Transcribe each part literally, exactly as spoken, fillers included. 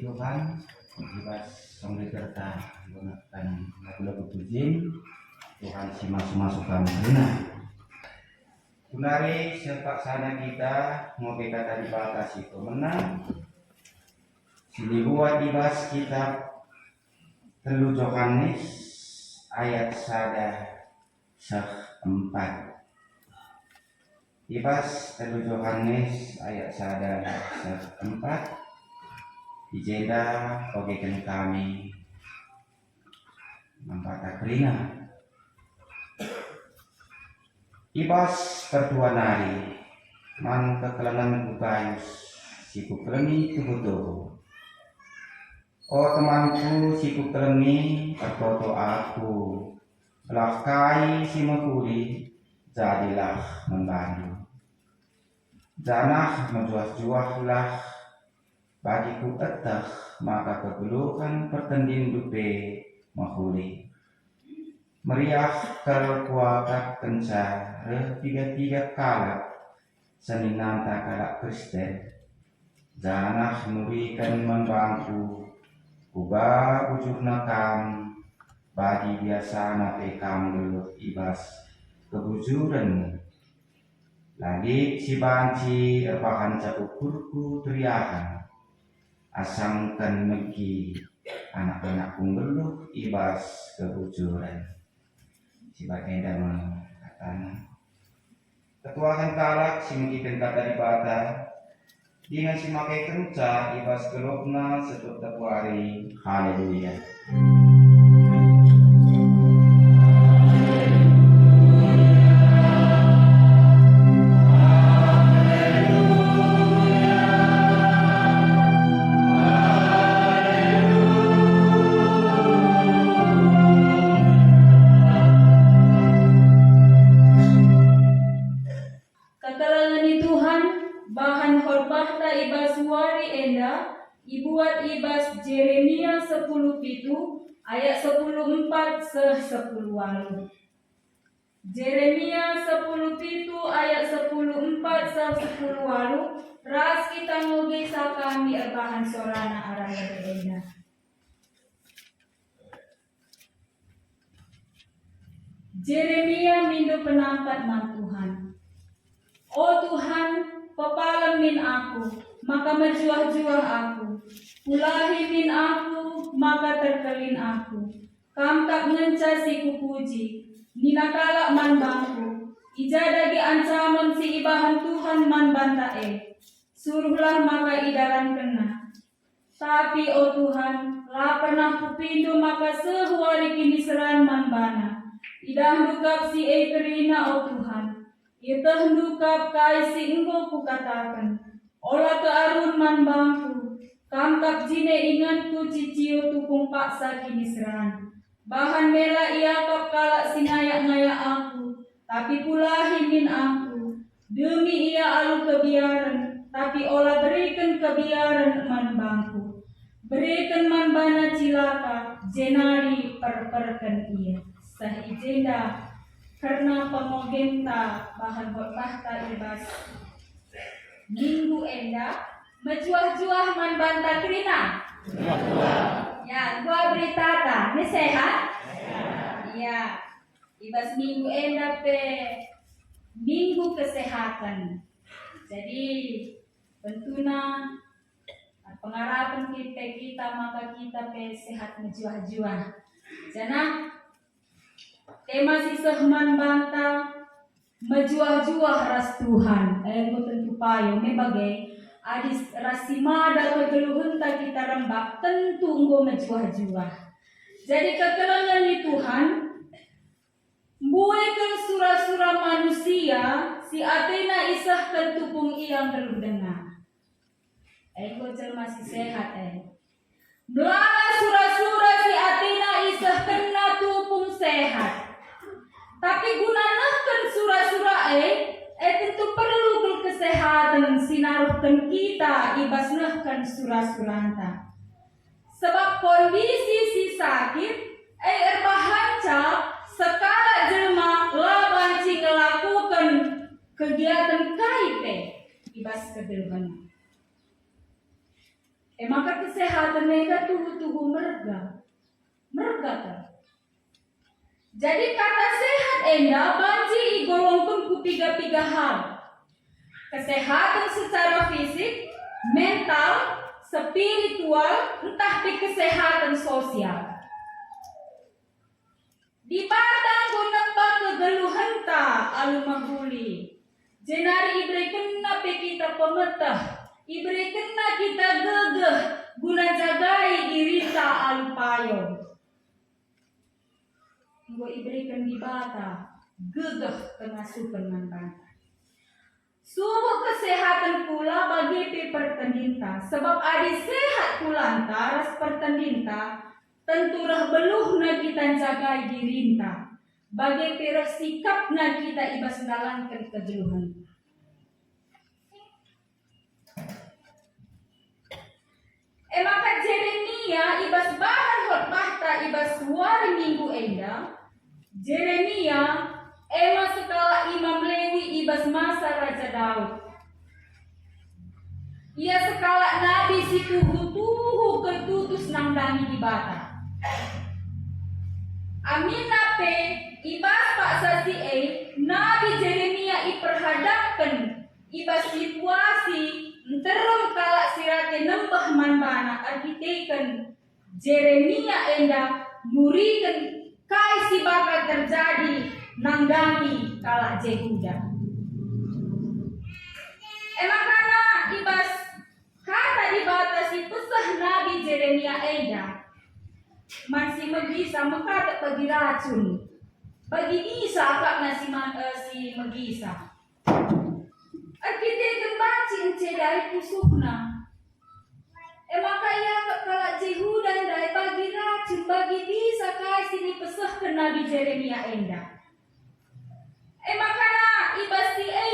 Tuhan, i bas penggegerta menggunakan lagu-lagu pujin, Tuhan si masu-masu kami kerina. Genari sepaksana kita ngoge kata Dibata si pemena, si dibuat i bas kitab telu Johanes ayat sada seh empat. I bas telu Johanes ayat sada seh empat, i jenda pogeken kami mambata kerina. I bas pertua nari, man kekelengenku Gayus si kukelengi tuhu-tuhu. O temanku si kukelengi, ertoto aku, gelah kai si mehuli, jadilah man bandu. Janah mejuah-juahlah, bagi kueteh maka kegeluhen pertendinndu pe mehuli. Meriah kal kuakapkenca reh piga-piga kalak seninanta kalak Kristen, janah nuriken man bangku kuga bujurna kam, bagi biasana pe kam nggeluh i bas kebujurenmu. La lit si banci erbahanca ukurku teriahen, asangken megi anak-anakku nggeluh i bas kebujuren. Sibat enda me katana. Ketuahen kalak si megiken kata Dibata, dingen si makekenca i bas geluhna seh tep-tep wari. Haleluya. Kekelengen ni Tuhan, bahan khotbahta i bas wari enda ibuat i bas Jeremia sepuluh pitu ayat sepuluh empat seh sepuluh waluh. Jeremia sepuluh pitu ayat sepuluh empat seh sepuluh waluh, ras kita ngogesa kami erbahan sorana arah lebe enda. Jeremia mindo penampat man Tuhan. O Tuhan, pepalem min aku, maka mejuah-juah aku. Pulahi min aku, maka terkelin aku. Kam kap ngenca si kupuji. Nina kalak man bangku, "I ja dage ancamen si ibahan Tuhan man banta e? Suruhlah maka idalankenna." Tapi, o Tuhan, la pernah kupindo maka seh wari kiniseran man bana. IdahNdu kap si e kerina, o Tuhan. Ietehndu kap kai si enggo kukataken. Ola kearun man bangku, kam kap jine ingetku cicio tupung paksa kiniseran. Bahan mela iakap kalak si ngayak-ngayak aku, tapi pulahi min aku. Demi ia alu kebiaren, tapi ola beriken kebiaren man bangku. Beriken man bana cilaka, jenari perperken ia. Seh i jenda kerna pengogenta bahan khotbahta i bas minggu enda, mejuah-juah man banta kerina. Ya, dua beritata, ne sehat? Ya, i bas minggu enda pe minggu kesehatan. Jadi, tentuna pengarapen kita, kita maka kita pe sehat mejuah-juah. Janah tema si seh man banta, mejuah-juah ras Tuhan. Eh, enggo tentu payo me bage, adi ras si mada kegeluhenta kita rembak, tentu enggo mejuah-juah. Jadi kekelengen ni Tuhan, mbueken sura-sura manusia si atena isehken tupung ia nggeluh denga. Enggo jelma si sehat, eh. Melala sura-sura si atena isehkenna tupung sehat. Tapi guna nehken sura-sura e, e tentu perlu kal kesehaten si naruhken kita i bas nehken sura-suranta. Sebab kondisi si sakit e erbahanca sekalak jelma la banci ngelakoken kegiaten kai pe i bas kegeluhenna. E Maka kesehaten enda tuhu-tuhu merga. Merga kal. Jadi kata sehat enda banci igolongken ku piga-piga hal. Kesehaten secara fisik, mental, spiritual, ntah pe kesehaten sosial. Dibata enggo nemba kegeluhenta alu mehuli, jenari iberekenNa pe kita pemeteh, iberekenNa kita gegeh guna njagai dirinta alu payo. Enggo ibereken Dibata gegeh pengasupen man banta. Subuk kesehaten kula bage pe pertendinta, sebab adi sehat kulanta ras pertendinta, tentu reh beluhna kita njagai dirinta, bage pe reh sikapna kita i bas ndalanken kegeluhenta. E maka Jeremia i bas bahan khotbahta i bas wari Minggu enda, Jeremia e me sekalak Imam Lewi i bas masa Raja Daud. Ia sekalak nabi si tuhu-tuhu kal tutus nandangi Dibata. Aminna pe, i bas paksa si e, Nabi Jeremia iperhadapken i bas situasi nterem kalak si rate nembeh man bana erkiteken Jeremia enda nuriken kai si bakal terjadi nandangi kalak Jehuda. E maka i bas kata Dibata si peseh Nabi Jeremia enda, man si megisa mekadep bagi racun, bagi bisa akapna si ma-, eh, si megisa. Erkiteken banci encedai pusuhna. E maka iakap kalak Jehuda ndai bagi racun, bagi bisa kai si nipesehken Nabi Jeremia enda. E maka i bas si e,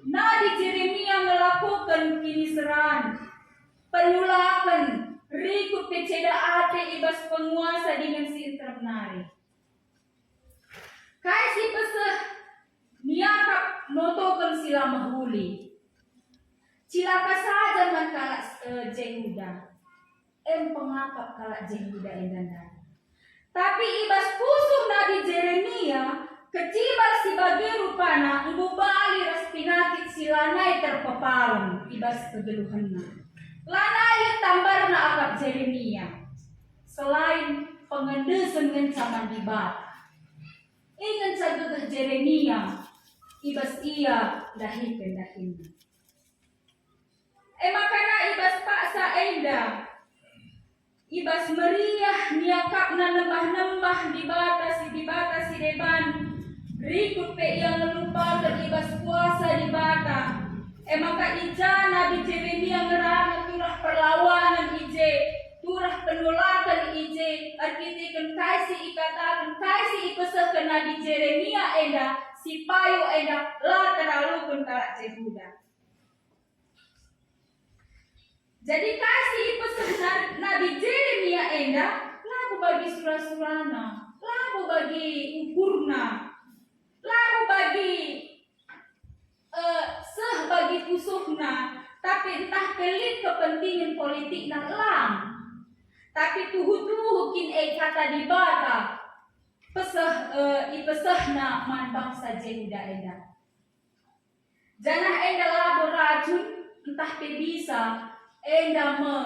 Nabi Jeremia ngelakoken kiniseran, penolaken, rikut pe ceda ate i bas penguasa dingen si nterem nari. Kai si peseh niakap notoken si la mehuli. Cilaka saja man kalak, eh, Jehuda. Em pengakap kalak Jehuda enda ndai. Tapi i bas pusuh Nabi Jeremia, kecibal si bage rupana enggo bali ras pinakit si lanai terpepalem i bas kegeluhenna. Lanai lit tambarna akap Jeremia, selain pengendesen ngenca man Dibata. E ngenca gegeh Jeremia i bas ia ndahiken dahinna. E maka i bas paksa enda, i bas meriah niakapna nembah-nembah dibata si, dibata si deban, rikut pe ia ngelupaken i bas kuasa Dibata. E maka i ja Nabi Jeremia ngerana turah perlawanen i je, turah penolaken i je, erkiteken kai si ikataken, kai si ipesehken Nabi Jeremia enda, si payo enda la teraluken kalak Jehuda. Jadi kai si ipeseh Na-, Nabi Jeremia enda, labo bagi sura-surana, labo bagi ukurna, labo bagi, eh, seh bagi pusuhna, tapi ntah pe lit kepentingan politikna, lang. Tapi tuhu-tuhu kin e kata Dibata, peseh, eh, ipesehna man bangsa Jehuda enda. Janah enda labo racun, ntah pe bisa, enda me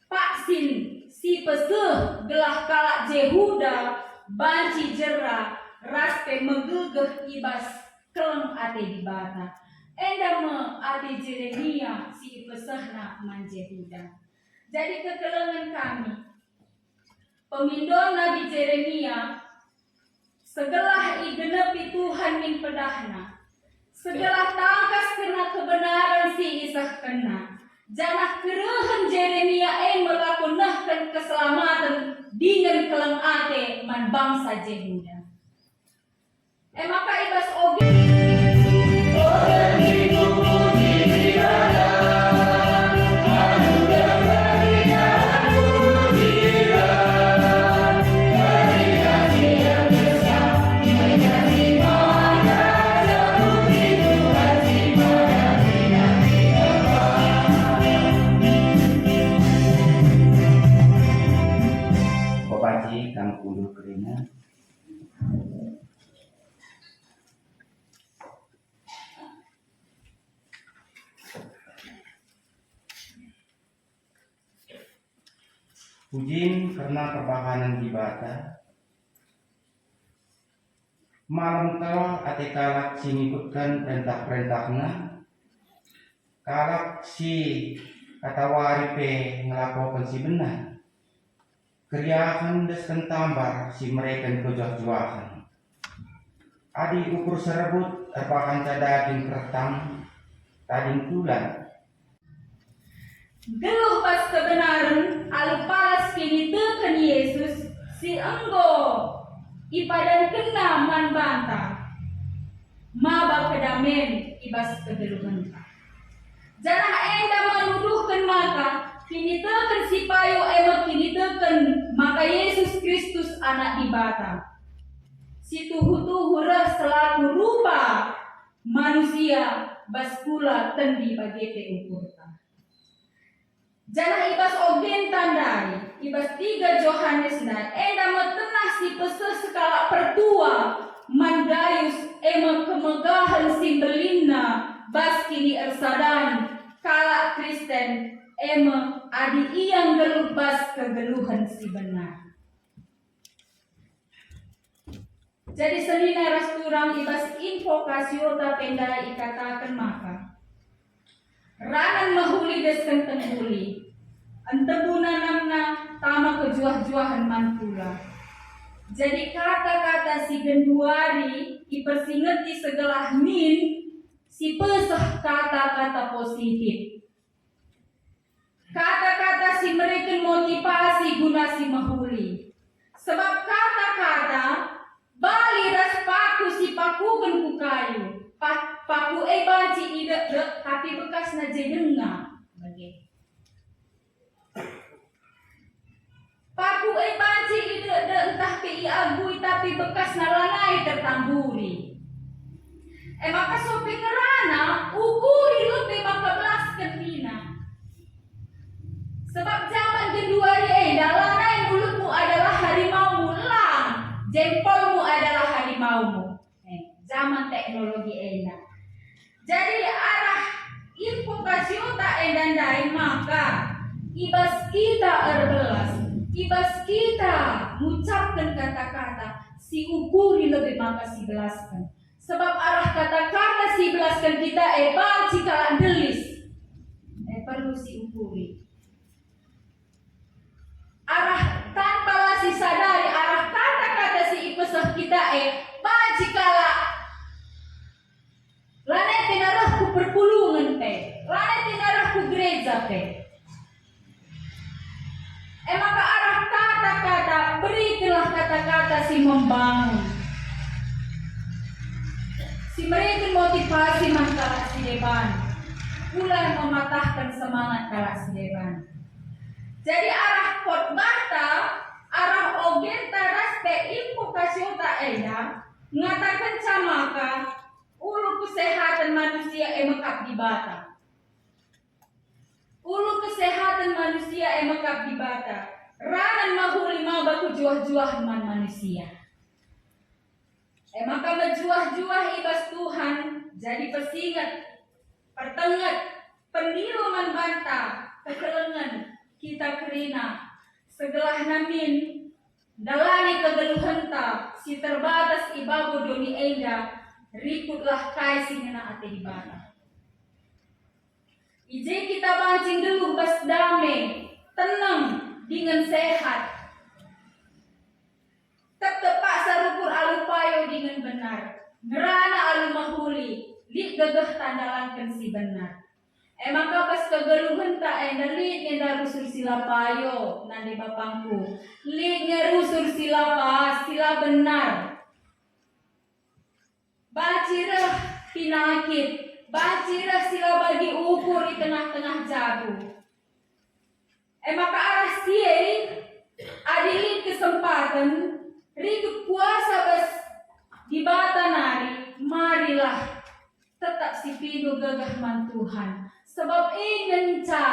paksin si peseh gelah kalak Jehuda banci jera ras pe megegeh i bas keleng ate Dibata. Enda me ate Jeremia si ipesehna man Jehuda. Jadi kekelengen kami, pemindon Nabi Jeremia, segelah igenepi Tuhan min pedahna, segelah tangkas kena kebenaran si isehkenna, janah kerehen Jeremia e me lako nehken keselamaten dingen keleng ate man bangsa Jehuda. E maka i bas oge. Kunduh kerina. Pujin kerna perbahanen Dibata. Malem kal ate kalak si ngikutken perentah-perentahNa, kalak si katawari pe ngelakoken si benar. Keriahen desken tambar si mereken kejuah-juahen. Adi ukur serebut erbahanca daging keretang, daging tulan. Geluh bas kebenaren alu palas kiniteken Yesus si enggo ipadankenNa man banta maba kedamen i bas kegeluhenta. Janah enda me nuduhken maka kiniteken si payo e me kiniteken maka Jesus Kristus Anak Dibata, si tuhu-tuhu reh selaku rupa manusia bas kula tendi bage pe ukurta. Janah i bas ogenta ndai, i bas tiga Johanes ndai, enda me tenah si peseh sekalak pertua man Gayus, e me kemegahen si mbelinna bas kiniersadan kalak Kristen, e me adi ia nggeluh bas kegeluhen si benar. Jadi senina ras turang i bas invokasiota pe ndai ikataken maka, ranan mehuli desken tengguli, entebu nanamna tama kejuah-juahen man kula. Jadi kata-kata si genduari ipersingeti segelah min si peseh kata-kata positif. Kata-kata si mereken motivasi guna si mehuli. Sebab kata-kata bali ras paku si pakuken ku kayu. Pa-, paku e banci idekdek, tapi bekasna je denga. Bage. Paku e banci idekdek ntah pe iagui, tapi bekasna lanai tertamburi. E maka sope ngerana, ukuri lebe maka belasken nina. Sebab jaman genduari enda lanai mulutmu adalah harimaumu, lang, jempolmu adalah harimaumu. Eh, jaman teknologi enda. Jadi arah invokasiota enda ndai maka i bas kita erbelas, i bas kita ngucapken kata-kata si ukuri lebe maka si belasken. Sebab arah kata-kata si belasken kita e banci kalak ndelis. E perlu si ukuri. Arah tanpa la sisadari, arah kata-kata si ipeseh kita e, banci kalak lanai pe reh ku perpulungen pe, lanai pe reh ku gereja pe. E maka arah kata-kata, berikenlah kata-kata si membangun, si mereken motivasi man kalak si deban, ula mematahken semangat kalak si deban. Jadi arah khotbahta, arah ogenta ras pe invokasiota enda ngatakenca maka ulu kesehaten manusia e mekap Dibata. Ulu kesehaten manusia e mekap Dibata, ranan mehuli maba kejuah-juahen man manusia. E maka mejuah-juah i bas Tuhan, jadi persinget, pertenget, pendilu man banta, kekelengen, kita kerina, segelahna min, ndalani kegeluhenta si terbatas i babo doni enda, rikutlah kai si ngena ate Dibata. I je kita banci nggeluh bas dame, teneng, dingen sehat. Tep-tep paksa rukur alu payo dingen benar, ngerana alu mehuli, lit gegehta ndalanken si benar. E maka bas kegeluhenta enda lit nge rusur si la payo, nande bapangku, lit nge rusur si la pas, si la benar. Banci reh pinakit, banci reh si la bagi ukur i tengah-tengah jabu. E maka arah si e, adi lit kesempaten, rikut kuasa bas Dibata nari, marilah tetap si pindo gegeh man Tuhan, sebab e ngenca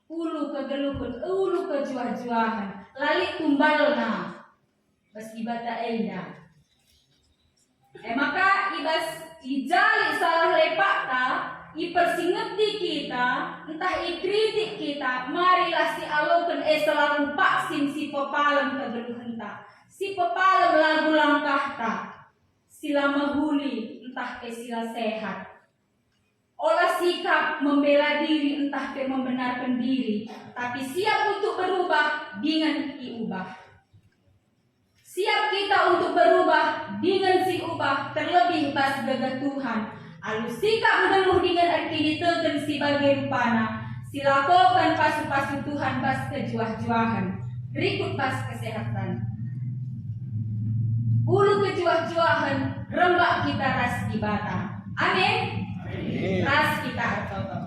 ulu kegeluhen, ulu kejuah-juahen, la lit tumbalna. bas Dibata enda. E maka, i bas, i jali salah lepakta, ipersingeti kita, ntah ikritik kita, marilah sialoken e selaku paksin si pepalem kegeluhenta, si pepalem lagu langkahta, si la mehuli ntah pe si la sehat. Ola sikap membela diri ntah pe membenarken diri, tapi siap untuk berubah dingen iubah. Siap kita untuk berubah dingen siubah, terlebih bas gegeh Tuhan. Alu sikap nggeluh dingen erkiniteken si bage rupana, silakoken pasu-pasu Tuhan bas kejuah-juahen. Berikut bas kesehatan. Ulu kejuah-juahen, rembak kita ras Dibata. Amin. Amin. Ras kita ertoto.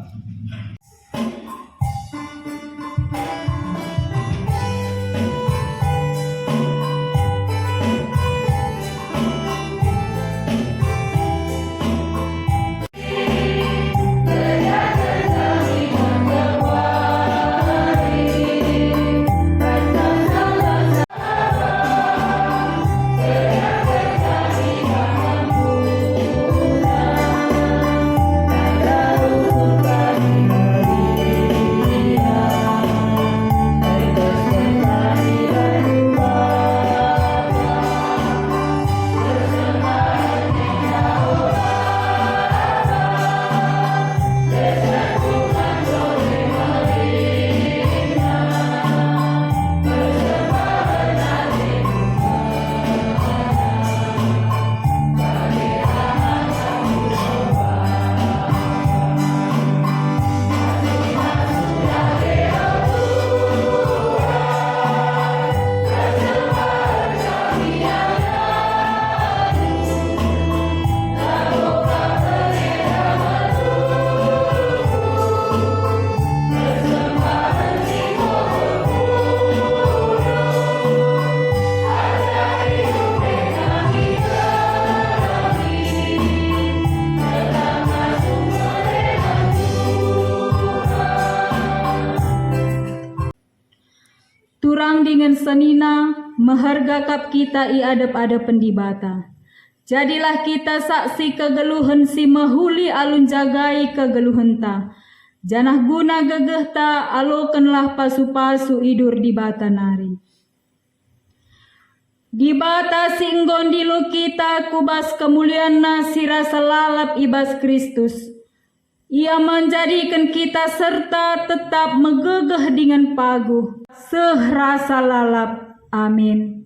Turang dingen senina, meherga kap kita i adep-adepen Dibata. Jadilah kita saksi kegeluhen si mehuli alu njagai kegeluhenta, janah guna gegehta alokenlah pasu-pasu idur Dibata nari. Dibata si enggo ndilo kita ku bas kemulianNa si rasa lalap i bas Kristus. Ia menjadiken kita serta tetap megegeh dingen paguh, seh rasa lalap. Amin.